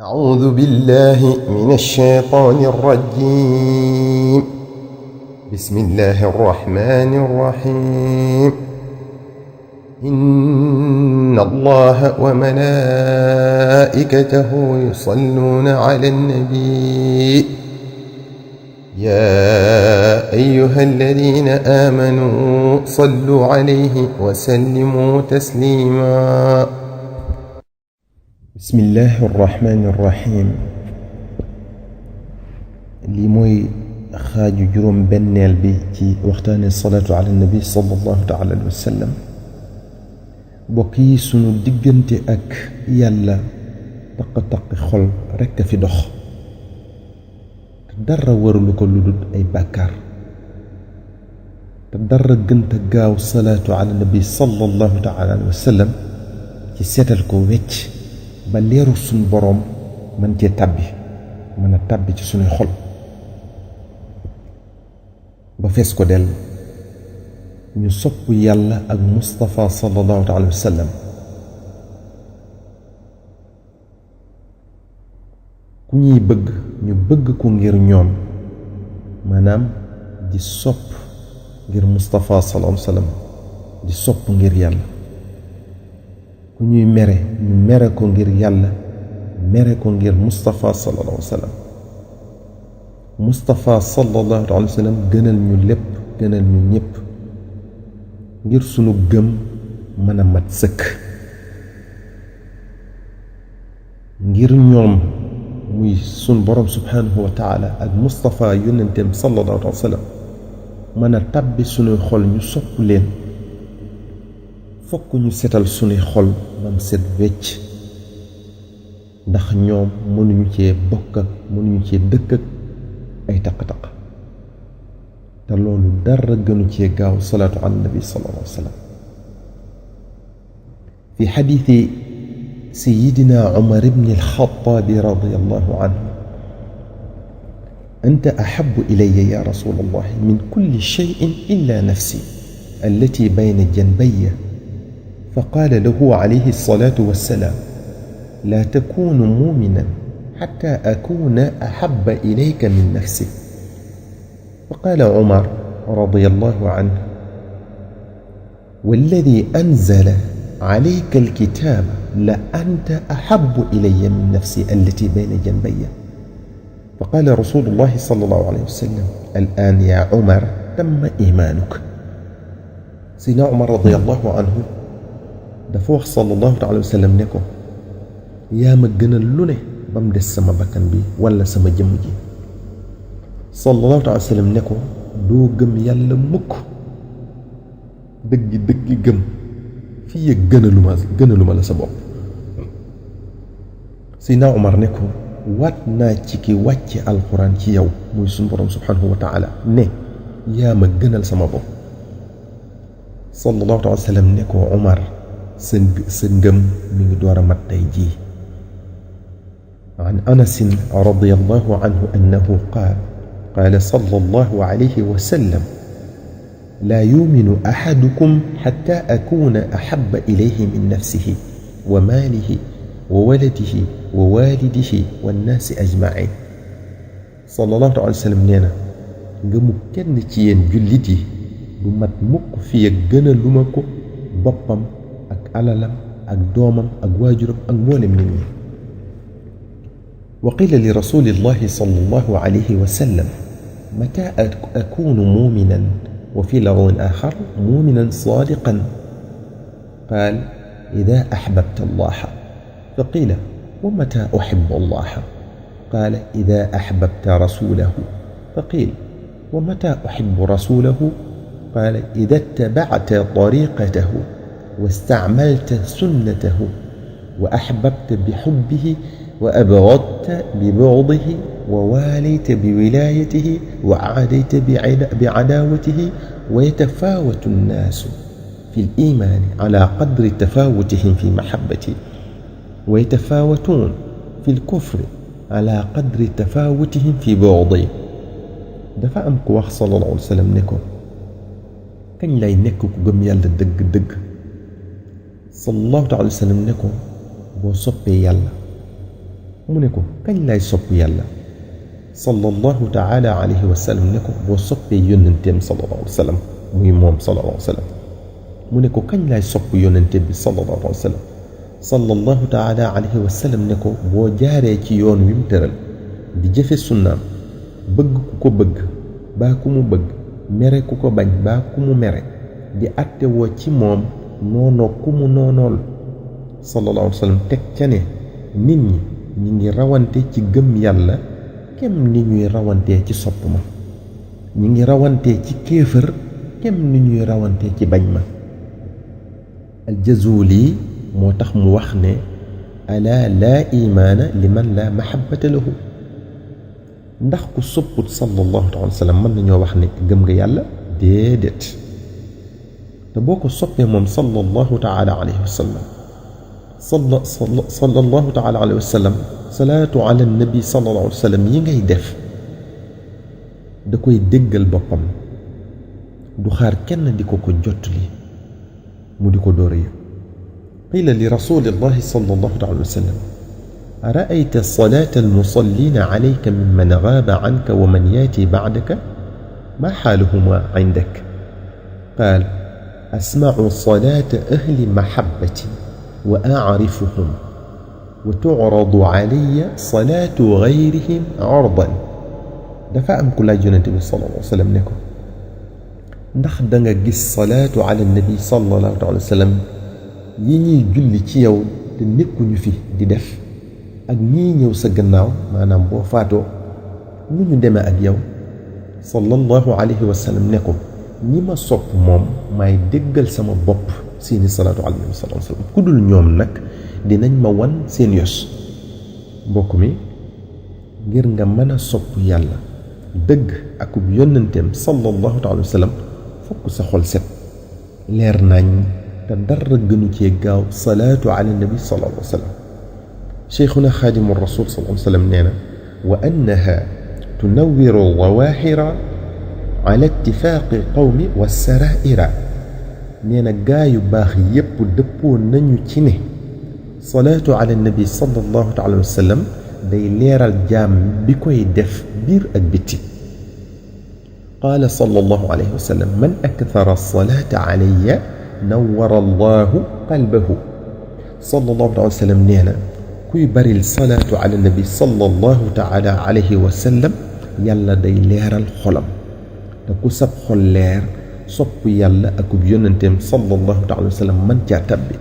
أعوذ بالله من الشيطان الرجيم. بسم الله الرحمن الرحيم. إن الله وملائكته يصلون على النبي يا أيها الذين آمنوا صلوا عليه وسلموا تسليما. بسم الله الرحمن الرحيم. li mooy xaaju juróom benneel bi ci waxtaane salaatu ala nabi sallallahu taala alayhi wa sallam. bokk yi sunu diggante ak yàlla taq-taqi xol rekk a fi dox te dara warulu ko lu dul ay bàkkaar te dara gënta gaaw salaatu ala nabi sallallahu taala alayhi wa sallam ci seetal ko wecc ba leeru suñ boroom mën cee tàbbi mën a tàbbi ci suñuy xol ba fees ko dell. ñu sopp yàlla ak Mustafa sallallahu alayhi wa sallam. ku ñuy bëgg ñu bëgg ko ngir ñoom, maanaam di sopp ngir Mustafa sallallahu alayhi wa sallam, di sopp ngir yàlla. ku ñuy mere ñu mere ko ngir yàlla, mere ko ngir Mustafa sallallahu alayhi wa sallam. Mustafa sallallahu alayhi wa sallam gënal ñu lépp, gënal ñu ñépp, ngir sunu gëm mën a mat sëkk. ngir ñoom muy sun borom subhanahu wa taala ak Mustafa yónnenteem sallallahu alayhi wa sallam mën a tàbbi sunuy xol ñu sopp leen, fokk ñu setal sunuy xol bam set wecc, ndax ñoom mënuñu cee bokk ak mënuñu cee dëkk ak ay taq-taq. te loolu dara gënu cee gaaw salaatu ala nabi sallallahu alayhi wa sallam. fi xadiisi sayyidina Umar ibn al-Xattaab radiyallahu anhu: anta ahabbu ilayya ya rasulallah min kulli shay'in illa nafsi allati bayna janbayya. فقال له عليه الصلاة والسلام: لا تكون مؤمنا حتى أكون أحب إليك من نفسك. فقال عمر رضي الله عنه: والذي أنزل عليك الكتاب لأنت أحب إلي من نفسي التي بين جنبي. فقال رسول الله صلى الله عليه وسلم: الآن يا عمر تم إيمانك. سيدنا عمر رضي الله عنه dafa wax sallallahu alayhi wa sallam ne ko: yaa ma gënal lu ne ba mu des sama bakkan bi walla sama jëmm ji. sallallahu alayhi wa sallam ne ko: doo gëm yàlla mukk dëggi gëm fii ak gënaluma la sa bopp. Seydina Umar ne ko: waat naa ci ki wàcce alxuraan ci yow muy suñu borom subhanahu wa taala ne yaa ma gënal sama bopp. sallallahu alayhi wa sallam ne ko: Umar, sa ngëm mi ngi door a mat tey jii. an Anas radiyallahu anhu annahu qaala sallallahu alayhi wa sallam: laa yuminu ahadukum xatta akuuna ahabba ilayhi min nafsihi wa maalihi wa waladihi wa waalidihi wannaasi ajmain. sallallahu alayhi wa sallam nee na, ngëmu kenn ci yéen jullit yi du mat mukk fii ak gënaluma ko boppam ak alalam ak doomam ak waajuram ak mboolem nit ñi. wa qila li rasulillahi sallallahu alayhi wa sallam: mata akunu muminan wa fi lafdin axar muminan sadiqan. qaal: ida axbabta allaha. fa qila: wa mata uxibu allaha. qaal: ida axbabta rasulahu. fa qil: wa mata uxibu rasulahu. qaal: ida ittabacta tariqatahu واستعملت سنته وأحببت بحبه وأبغضت ببغضه وواليت بولايته وعاديت بعداوته. ويتفاوت الناس في الإيمان على قدر تفاوتهم في محبتي، ويتفاوتون في الكفر على قدر تفاوتهم في بغضي. dafa am ku wax sallallahu alayhi wa sallam ne ko: kañ lay nekk ku gëm yàlla dëgg-dëgg. sallallahu alayhi wa sallam ne ko: boo soppee yàlla mu ne ko kañ lay sopp yàlla sallallahu taala alayhi wa sallam ne ko boo soppee yónnenteem sallallahu alayhi wa sallam muy moom sallallahu alayhi wa sallam mu ne ko kañ lay sopp yónnenteem bi sallallahu alayhi wa sallam sallallahu taala alayhi wa sallam ne ko boo jaaree ci yoon wi mu tëral di jëfe sunnaam bëgg ku ko bëgg baa ku mu bëgg mere ku ko bañ baa ku mu mere di atte woo ci moom noonoo ku mu noonool sallallahu alayhi wa sallam teg ca ne nit ñi ñi ngi rawante ci gëm yàlla kem ni ñuy rawantee ci sopp ma ñi ngi rawantee ci kéefër kem ni ñuy rawantee ci bañ ma Al-Jazuli moo tax mu wax ne ala laa imaana liman laa mahabbata lahu ndax ku sopput sallallahu alayhi wa sallam mën nañoo wax ne gëm nga yàlla déedéet te boo ko soppee moom sallallahu taala alayhi wa sallam sallallahu taala alayhi wa sallam salaatu ala nabi sallallahu alayhi wa sallam yi ngay def da koy déggal boppam du xaar kenn di ko ko jottali mu di ko door a yëg qila li rasulillahi sallallahu alayhi wa sallam أرأيت صلاة المصلين عليك ممن غاب عنك ومن ياتي بعدك ما حالهما عندك قال أسمع صلاة أهل محبتي وأعرفهم وتعرض علي صلاة غيرهم عرضا دفع كل جنة صلى الله عليه وسلم نكو ndax da nga gis salaatu ala nabi sallallahu alayhi wa sallam yi ñuy julli ci yow te nekkuñu fi di def ak ñii ñëw sa gannaaw maanaam boo faatoo nu ñu demee ak yow sallallahu alayhi wa sallam ne ko ñi ma sopp moom maay déggal sama bopp seeni salaatu ala nabi sallallahu alayhi wa sallam ku dul ñoom nag dinañ ma wan seen yos mbokk mi ngir nga mën a sopp yàlla dëgg akub yónnenteem sallallahu alayhi wa sallam fokk sa xol set leer nañ te dara gënu cee gaaw salaatu ala nabi sallallahu alayhi wa sallam شيخنا خادم الرسول صلى الله عليه وسلم نينا وأنها تنور الظواهر على اتفاق قوم والسرائر نينا قايو باخ يب دبو نانيو تيني صلاة على النبي صلى الله عليه وسلم داي لير الجام بكوي دف بير أكبتي قال صلى الله عليه وسلم من أكثر الصلاة علي نور الله قلبه صلى الله عليه وسلم نينا kuy baril salaatu ala nabi sallallahu taala alayhi wa sallam yàlla day leeral xolam te ku sab xol leer sopp yàlla akub yónnenteem sallallahu taala wa sallam man caa tabbi